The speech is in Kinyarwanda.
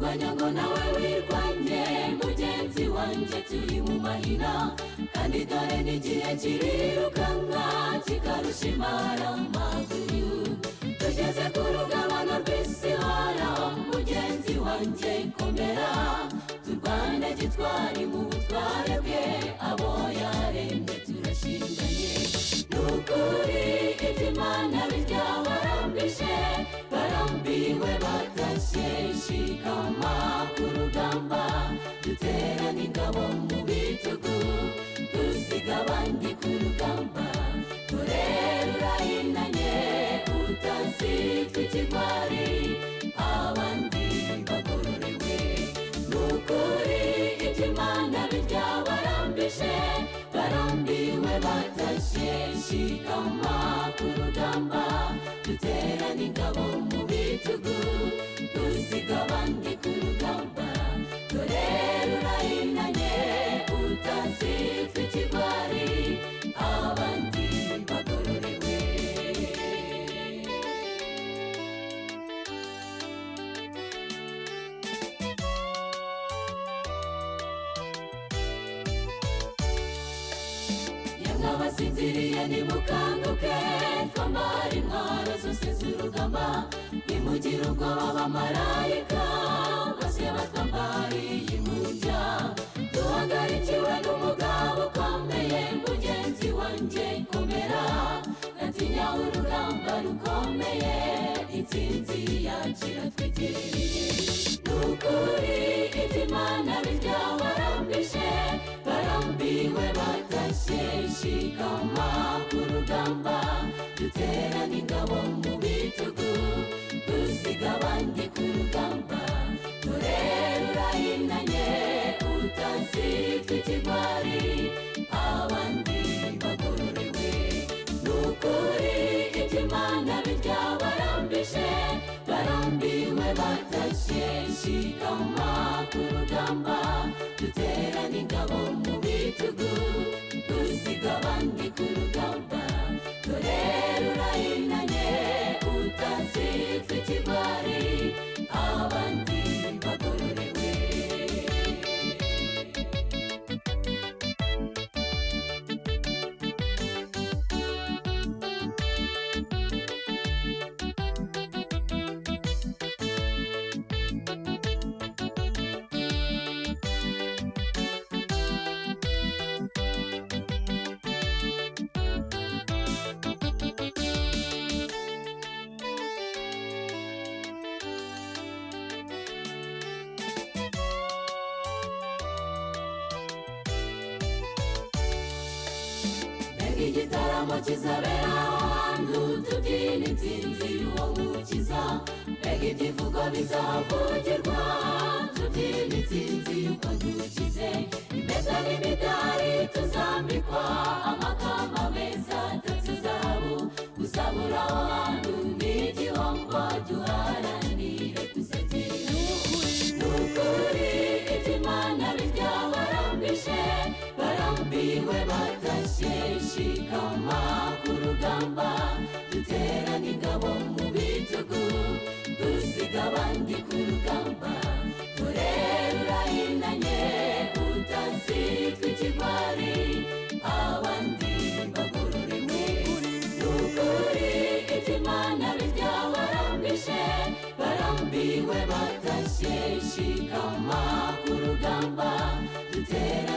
Kurwanya ngo nawe wirwanye, mugenzi wanjye turi mu mahina, kandi dore n'igihe kirirukanka kikarusha amaguru. Tugeze ku rugabano rw'isi horaho, mugenzi wanjye komera, turwane gitwari mu butware bwe, abo yaremye turashinganye. Nukuri ibyo Imana birya barambije, barambiwe batashye, shikama ku rugamba, duterane ingabo mu bitugu, dusiga abandi ku rugamba. Dore rurahinanye utazitwa ikigwari, abandi bagororewe. Nukuri ibyo Imana birya barambije, barambiwe batashye, shikama ku rugamba, duterane ingabo mu bitugu, dusiga abandi ku rugamba. Dore rurahinanye utazitwa ikigwari, abandi bagororewe. Yemwe abasinziriye nimukanguke, twambare intwaro zose z'urugamba, nimugire ubwoba abamarayika bose batwambariye impumbya. Duhagarikiwe n'umugabo ukomeye, mugenzi wanjye komera, natinya urugamba rukomeye, intsinzi yacu iratwegereye. Nukuri ibyo Imana birya barambije, barambiwe batashye, shikama ku rugamba, duterane ingabo mu bitugu, dusiga abandi ku rugamba. Dore rurahinanye utazitwa ikigwari, abandi bagororewe. Nukuri ibyo Imana birya barambije, barambiwe batashye, shikama ku rugamba, duterane ingabo mu bitugu, dusiga abandi ku rugamba. Dore rurahinanye utazitwa ikigwari, abandi bagororewe. Mbega igitaramo kizabera aho hantu, tubyina intsinzi y'uwo mukiza. Mbega ibyivugo bizavugirwa, tubyina intsinzi y'uko dukize. Impeta n'imidari tuzambikwa, amakamba meza atatse izahabu. Kuzabura aho hantu ni igihombo, duharanire kuzagerayo. Nukuri ibyo Imana birya barambije, barambiwe batashye, shikama ku rugamba, duterane ingabo mu bitugu, dusiga abandi ku rugamba. Dore rurahinanye utazitwa ikigwari, abandi bagororewe. Nukuri ibyo Imana birya barambije, barambiwe batashye, shikama ku rugamba, duterane